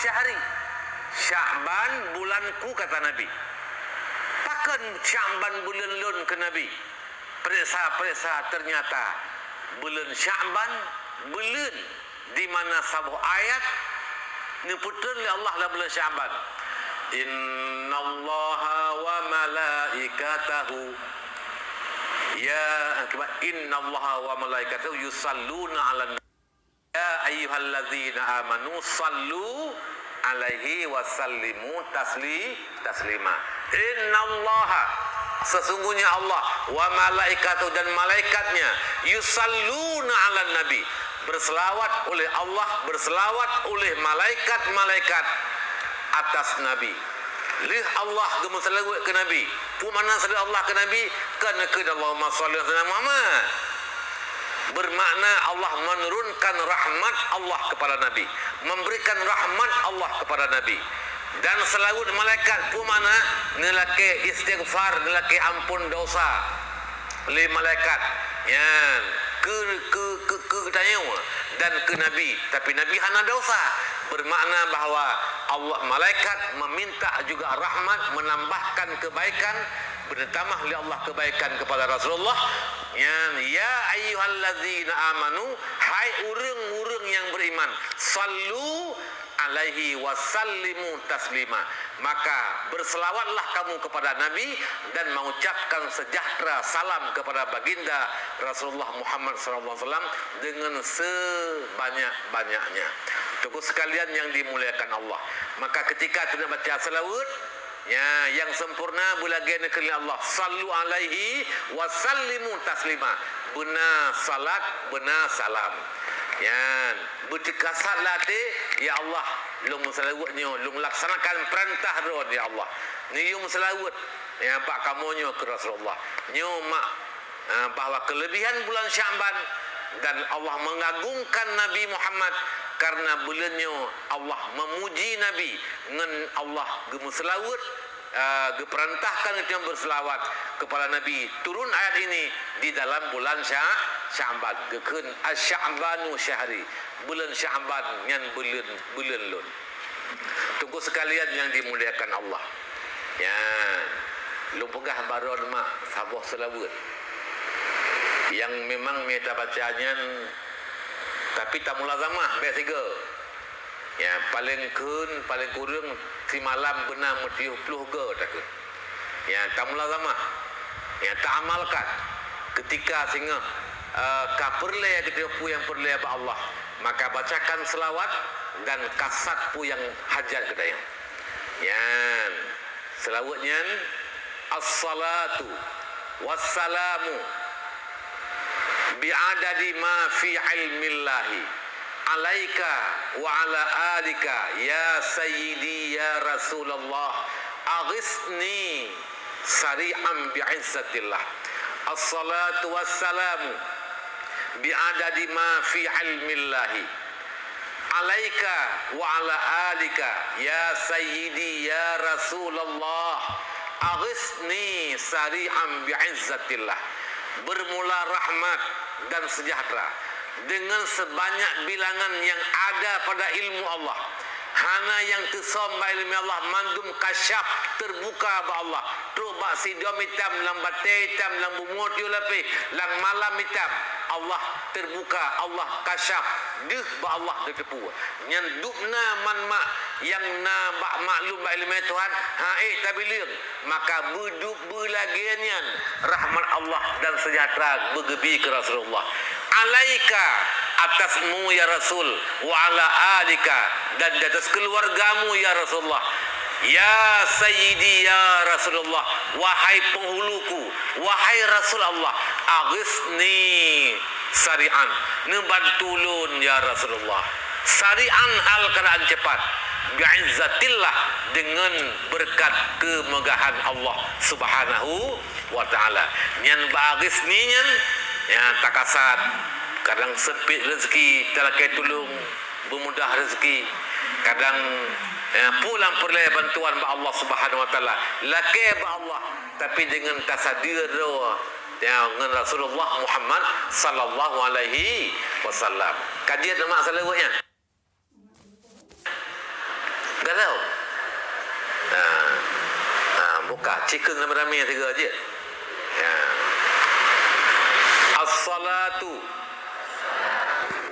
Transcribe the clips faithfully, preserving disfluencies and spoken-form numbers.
syahri. Sya'ban bulanku, kata Nabi. Pakon Sya'ban buleuen lôn keu Nabi? Peuriksa-peuriksa, teunyata buleuen Sya'ban, buleuen di mana saboh ayat neupeutrön lé Allah lam buleuen Sya'ban. "Innallaha wa malaikatahu, ya, innallaha wa malaikatahu yusalluna 'alan nabi, ya ayyuhalladzina amanu sallu 'alaihi wa sallimu tasli-, taslima." "Innallaha," sesungguhnya Allah, "wa malaikatahu," dan malaikatnya, "yusalluna 'alan nabi," berselawat oleh Allah, berselawat oleh malaikat-malaikat atas Nabi. Lheueh Allah geumeuseulaweuet keu Nabi, peue makna seulaweuet Allah keu Nabi? Kan kheun, "Allahumma shalli ala Sayyidina Muhammad." Bermakna Allah menurunkan rahmat Allah kepada Nabi, memberikan rahmat Allah kepada Nabi. Dan seulaweuet malaikat peue makna? Neulakée istighfar, neulakée ampôn dosa lé malaikat nyan keu, keu, keu, keu geutanyoe dan keu Nabi, tapi Nabi hana dosa. Bermakna bahwa Allah, malaikat meminta juga rahmat, menambahkan kebaikan, beutamah lé Allah kebaikan kepada Rasulullah. Nyan, "Ya ayyuhalladzina amanu," hai ureuëng-ureuëng nyang beriman, "sallu 'alaihi wa sallimu taslima." Maka berselawatlah kamu kepada Nabi dan mengucapkan sejahtera salam kepada baginda Rasulullah Muhammad sallallahu alaihi wasallam dengan sebanyak-banyaknya. Teungku sekalian yang dimuliakan Allah, maka ketika kita baca selawat, ya, yang sempurna beulagée neukheun lé Allah, "Sallu 'alaihi wa sallimu taslima." Beuna salat, beuna salam. Nyan, beuteukasat lam até, "Ya Allah, lôn meuseulaweuet nyoe, lôn laksanakan peurintah Droe, ya Allah." Neuyue meuseulaweuet, ya, bak kamoe nyoe keu Rasulullah. Nyoe mak, ah, bahwa kelebihan bulan Sya'ban dan Allah mengagungkan Nabi Muhammad karena buleuen nyoe Allah memuji Nabi ngon Allah geumeuseulaweuet, ah, geupeurintahkan geutanyoe berselawat kepada Nabi. Turun ayat ini di dalam bulan Sya-, Sya'ban. Geukheun, "Asy-Sya'banu syahri." Buleuen Sya'ban nyan buleuen, buleuen lôn. Teungku sekalian yang dimuliakan Allah. Ya, lôn peugah baroe mak saboh selawat. Yang memang mita baca nyan, tapi tamulazamah bék sigoe. Ya, paléng kheun, paléng kureueng simalam beuna meutiyoh ploh goe takheun. Ya, tamulazamah. Ya, taamalkan. Ketika singoh, eh, ka peureulée geutanyoe peue nyang peureulée bak Allah, maka bacakan selawat dan kasat peue nyang hajat geutanyoe. Nyan, selawat nyan, "Assalatu wassalamu bi'adadi ma fi ilmillahi alaika wa ala alika ya sayyidi ya Rasulullah, aghitsni sari'an bi'izzatillah." Assalatu wassalamu bi'adadi ma fi ilmillahi alaika wa ala alika ya sayyidi ya Rasulullah, aghitsni sari'an bi'izzatillah. Bermula rahmat dan sejahtera dengan sebanyak bilangan yang ada pada ilmu Allah. Hana nyang teusöm bak ileumèe Allah, mandum kasyaf, teubuka bak Allah. Trok bak sidom itam, lam batèe itam, lam bumoe tiep lapéh, lam malam itam, Allah teubuka, Allah kasyaf, deuh bak Allah geuteupeue. Nyan dubna man mak nyang na bak maklum bak ileumèe Tuhan, han ék tabileueng. Maka beudub beulagèe nyan rahmat Allah dan seujahteura beugeubri keu Rasulullah. Alaika, atasmu ya Rasul, wa ala alika, dan di atas keuluwargamu ya Rasulullah. Ya Sayyidi ya Rasulullah, wahai penghuluku, wahai Rasul Allah, aghitsni sari'an, neubantu lôn ya Rasulullah. Sari'an hal keuadaan cepat, bi'izzatillah, deungon beureukat keumeugahan Allah Subhanahu wa Ta'ala. Nyan bak aghitsni nyan, ya, takasat. Kadang seumpét reuzeuki, talakèe tulông, beumudah reuzeuki. Kadang, ya, pulang peureulèe bantuan bak Allah Subhanahu wa Ta'ala. Lakèe bak Allah, tapi deungon tasadeue droe, ya, ngon Rasulullah Muhammad sallallahu alaihi wasallam. Ka jeuet mak saleuweuet nyan. Galau. Ha. Ha, buka. Cikeng ramé-ramé sigoe jeuet. Ya. As-salatu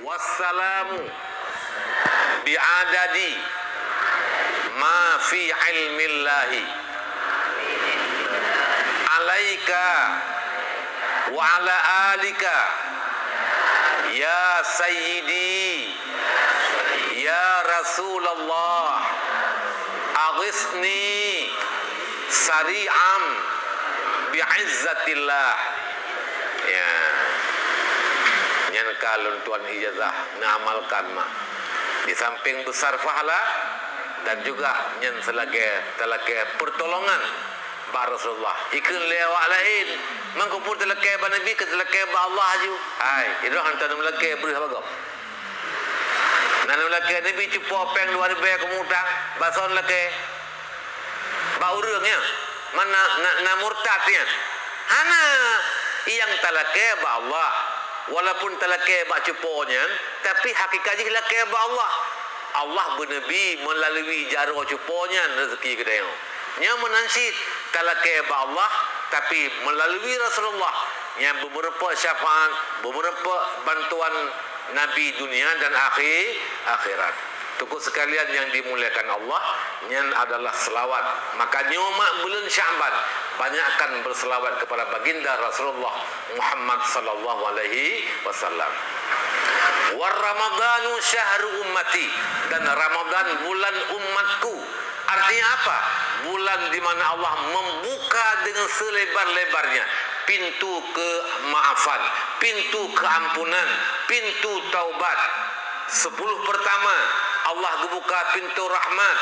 wassalamu bi'adadi ma fi ilmillahi alaika wa ala alika ya sayyidi ya Rasulullah, aghitsni sari'an bi'izzatillah. Ya. Nyan ka lôn tuan ijazah neuamalkan mak. Di samping besar pahala dan juga nyan seulagée talakée pertolongan bak Rasulullah. Ikheun lé awak laén, mangko peue talakée bak Nabi, keu talakée bak Allah aju. Hai, idroh hantom talakée breuh bak gob. Na neulakée Nabi cupo péng dua ribée keu mutang, bak soe neulakée? Bak ureuëng nyan. Mana na, na murtad nyan? Hana, nyang talakée bak Allah. Walaupun talakée bak cupo nyan, tapi hakikat jih lakée bak Allah. Allah beuneubri meulalu jaroe cupo nyan rezeki geutanyoe. Nyan meunan cit talakée bak Allah, tapi meulalu Rasulullah nyang beumeurumpok syafaat, beumeurumpok bantuan Nabi dunia dan akhi-, akhirat. Teungku sekalian yang dimuliakan Allah, nyan adalah selawat. Maka nyoe mak buleuen Sya'ban, banyakkan berselawat kepada baginda Rasulullah Muhammad sallallahu alaihi wasallam. War Ramadanu syahru ummati, dan Ramadan bulan umatku. Artinya apa? Bulan di mana Allah membuka dengan selebar-lebarnya pintu kemaafan, pintu keampunan, pintu taubat. Sepuluh pertama, Allah geubuka pintu rahmat.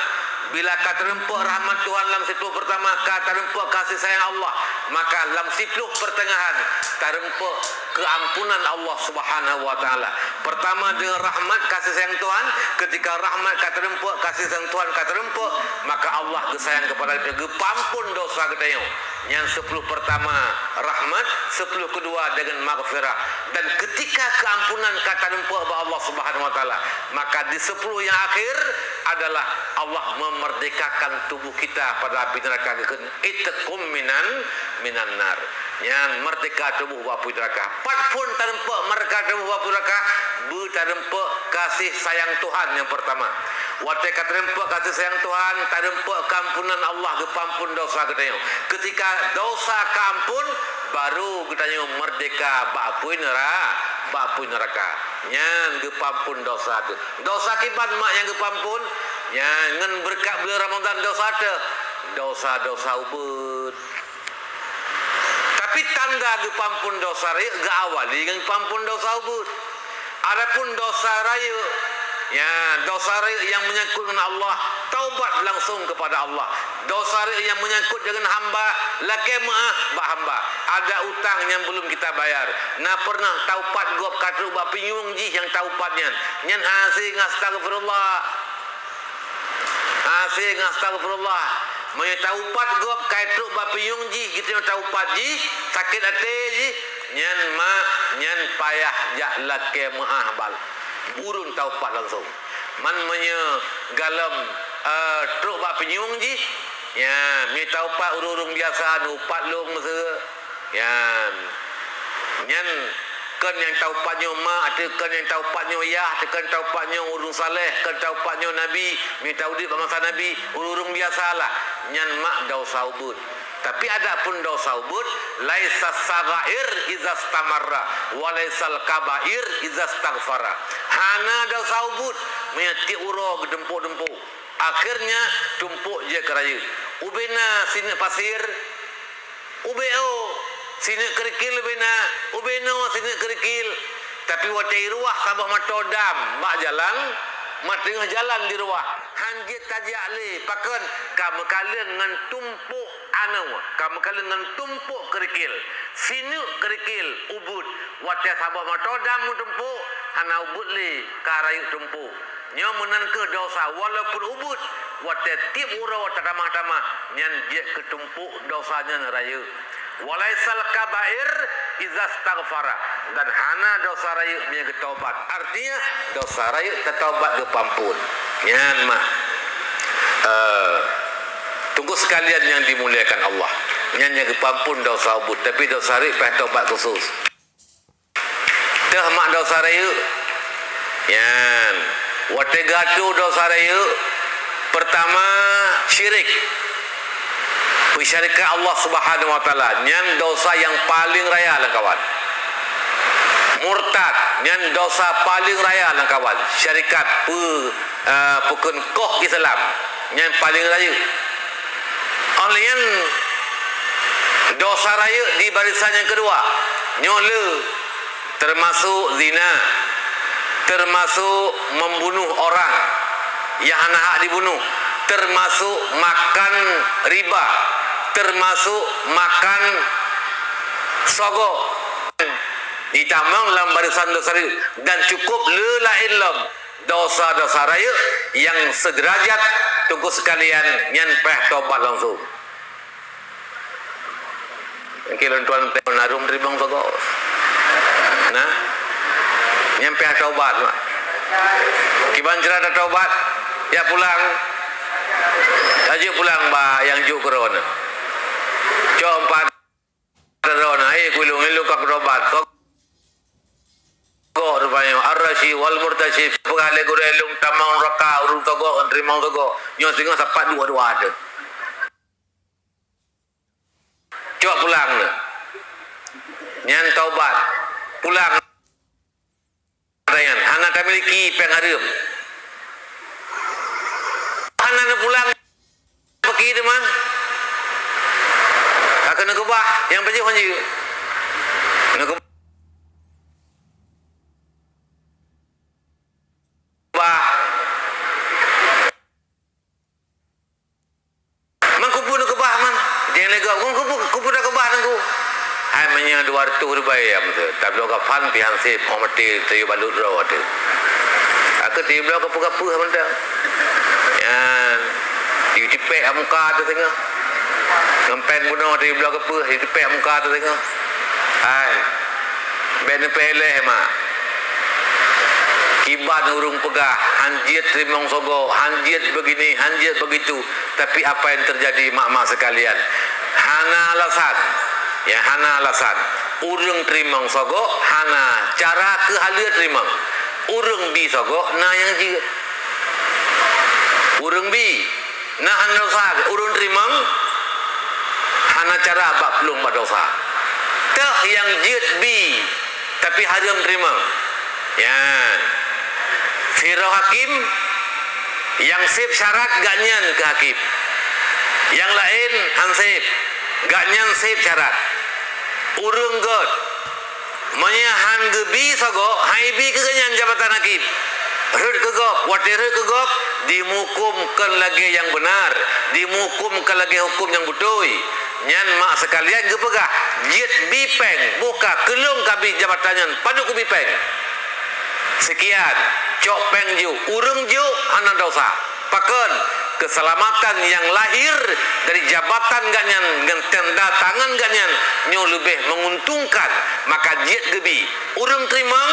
Bila ka teurumpok rahmat Tuhan lam siploh pertama, ka teurumpok kasih sayang Allah, maka lam siploh pertengahan teurumpok keuampunan Allah Subhanahu wa Taala. Pertama, dengan rahmat kasih sayang Tuhan, ketika rahmat ka teurumpok, kasih sayang Tuhan ka teurumpok, maka Allah geusayang kepada kita, geupampun dosa geutanyoe. Nyan sepuluh pertama rahmat, sepuluh kedua dengan maghfirah. Dan ketika keampunan ka teurumpok bak Allah Subhanahu wa Taala, maka di sepuluh yang akhir adalah Allah memerdekakan tubuh kita pada api neraka, geukheun itqum minan, minan nar. Nyan merdeka tubuh bak api neraka. Pat phon teurumpok merdeka tubuh bak api neraka, beuteurumpok kasih sayang Tuhan nyang pertama. Watée ka teurumpok kasih sayang Tuhan, teurumpok keampunan Allah, geupampun dosa geutanyoe. Ketika dosa ka ampun, baru geutanyoe merdeka bak apui neura-, bak apui neraka. Nyan geupampun dosa teuh. Dosa kiban mak nyang geupampun? Nyan ngon beureukat buleuen Ramadhan dosa teuh. Dosa-dosa ubeut. Tapi tanda geupampun dosa rayeuk geuawali ngon pampun dosa ubeut. Adapun dosa rayeuk, ya, dosa rayeuk nyang menyangkut ngon Allah, taubat langsung kepada Allah. Dosa rayeuk nyang menyangkut deungon hamba, lakée meuáh bak hamba. Ada utang nyang belum kita bayar. Na pernah taupat gob ka trok bak pinyueng jih nyang taupat nyan. Nyan hase ngon astagfirullah. Hase ngon astagfirullah. Meunyoe taupat gob ka trok bak pinyueng jih, geutanyoe taupat jih, sakét até jih, nyan mak, nyan payah jak lakée meuáh bak ureuëng taupat langsung. Man meunyoe galom, eh, trok bak pinyueng jih, nyan, meunyoe taupat ureuëng-ureuëng biasa, neuupat lôn meuseu. Nyan, nyan kon nyang taupat nyoe mak, teuh kon nyang taupat nyoe yah, teuh kon taupat nyoe ureuëng saleh, kon taupat nyoe nabi, meunyoe taudép bak masa nabi, ureuëng-ureuëng biasa lah. Nyan mak dosa ubeut. Tapi adapun dosa ubeut, laisa saghair izastamarra, wa laisal kabair izastaghfara. Hana dosa ubeut, meunyoe tieb uroe geutumpôk-tumpôk. Akhirnya, tumpôk jeuet keu rayeuk. Ubena sineuk pasir, ubeo sineuk keurikil ubena, ubeno sineuk keurikil. Tapi watée iruwah saboh mato dam bak jalan, mat teungoh jalan diruwah, han jeuet tajak lé, pakon ka meukalon ngon tumpôk anoe, ka meukalon ngon tumpôk keurikil. Sineuk keurikil ubeut, watée saboh mato dam meutumpôk, hana ubeut lé ka rayeuk tumpôk. Nyoe meunan kheueh dosa, walaupun ubeut, watée tieb uroe tatamah-tamah, nyan jeuet keu tumpôk dosa nyan rayeuk. Walaisal kabair izastaghfara, dan hana dosa rayeuk meunyoe geutobat. Artinya, dosa rayeuk teutobat geupampun. Nyan mah. sekalian nyang dimuliakan Allah, nyan nyang geupeuampon desya ubit, tapi desya rayeuk payah tobat khusus. Teuh mak desya rayeuk. Nyan, watée geuatô desya rayeuk, peurtama, syirik. Peusyarikat Allah Subhanahu wa Taala, nyan desya nyang paleng raya lam kawan. Murtad, nyan desya paleng raya lam kawan. Syarikat peu-, eh, peukeunkôh Islam, nyan paleng rayeuk. Óh lheueh nyan, desya rayeuk di barisan nyang keudua, nyoe le, teumasuk zina, teumasuk membunuh orang nyang hana hak dibunuh, teumasuk makan riba, teumasuk makan sogok. Jitamong lam barisan desya rayeuk dan cukup le laén lom desya-desya rayeuk nyang seudeurajat, teungku sekalian, nyan payah tobat langsung. Engki lôn tuan teurimong sogok. Nah, nyan payah tobat, mak. Kiban cara tatobat, jak pulang. Tajak pulang bak nyang jok keudroe. Cok empat keudroe, hai, kulung ilung ka kutobat. Sogok rupanya, ar-rasyi wal murtasyi, peugah lé gurée lôn tamong neuraka ureuëng sogok ngon teurimong sogok. Nyoe singoh sapat dua-dua teuh. Cok pulang nyan. Nyan taubat. Pulang. Nyan hana tamiliki péng hareuem. Hana neupulang. Peuki teuma. Akan neukeubah nyang pajoh hanjeuet. Neukeubah. Man kubu neukeubah man. Jeng lego, kubu, kubu dah keubah nangku. Hai meunyoe dua reutôh ribèe ya beutôi. Tabloe kafan pih han sép, oh meuti tayue balut droe teuh. Aku tayue bloe keupeue-keupeue mantong. Ya, tayue tipék muka teuh singoh. Ngempeng bunoe tayue bloe keupeue, tayue tipék muka teuh singoh. Hai. Bék neupeuéléh, mak. Kiban ureuëng peugah, han jeuet teurimong sogok, han jeuet begini, han jeuet begitu. Tapi apa yang terjadi, mak-mak sekalian? Hana alasan. Ya, hana alasan. Ureuëng teurimong sogok, hana cara keu haleue teurimong. Ureuëng bi sogok, na nyang jeuet. Ureuëng bi, na hana desya, ureuëng teurimong hana cara bak plueng bak desya. Teuh nyang jeuet bi, tapi hareuem teurimong. Nyan. Sidroe hakém nyang sép syarat gobnyan keu hakém. Nyang laén han sép, gobnyan sép syarat. Ureuëng göt, meunyoe han geubi sogok, han ibi keu gobnyan jabatan hakém. Rhot keu gob, watée rhot keu gob, dimukom kon lagée nyang beunar, dimukom kon lagée huköm nyang beutôi. Nyan mak sekalian geupeugah, jeuet bi péng, boh ka keu lôn kabi jabatan nyan, padub kubi péng. Sekian, cok péng jok, ureuëng jok hana desya. Pakon? Keuseulamatan nyang lahé dari jabatan gobnyan ngon tanda tangan gobnyan nyoe leubeh menguntungkan, maka jeuet geubi. Ureuëng teurimong,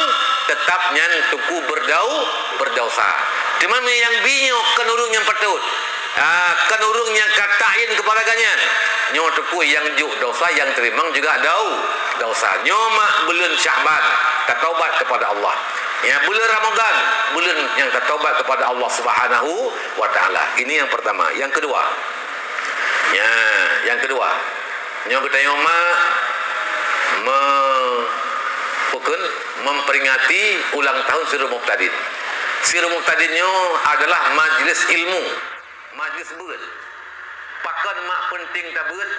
teutap nyan teungku beudau-, beudesya. Teuma meunyoe nyang bi nyoe kon ureuëng nyang patôt, ah, kon ureuëng nyang ka ta'yin keupada gobnyan, nyoe teungku nyang jok desya, nyang teurimong juga dau-, desya. Nyoe mak buleuen Syakban, tataubat keupada Allah. Ya, buleuen Ramadhan, buleuen nyang tataubat keupada Allah Subhanahu wa Taala. Ini yang pertama. Yang kedua, ya, yang kedua, nyoe geutanyoe mak me-, bukon memperingati ulang tahun Sirul Mubtadin. Sirul Mubtadin nyoe adalah majlis ilmu, majlis beuet. Pakon mak penting tabeuet?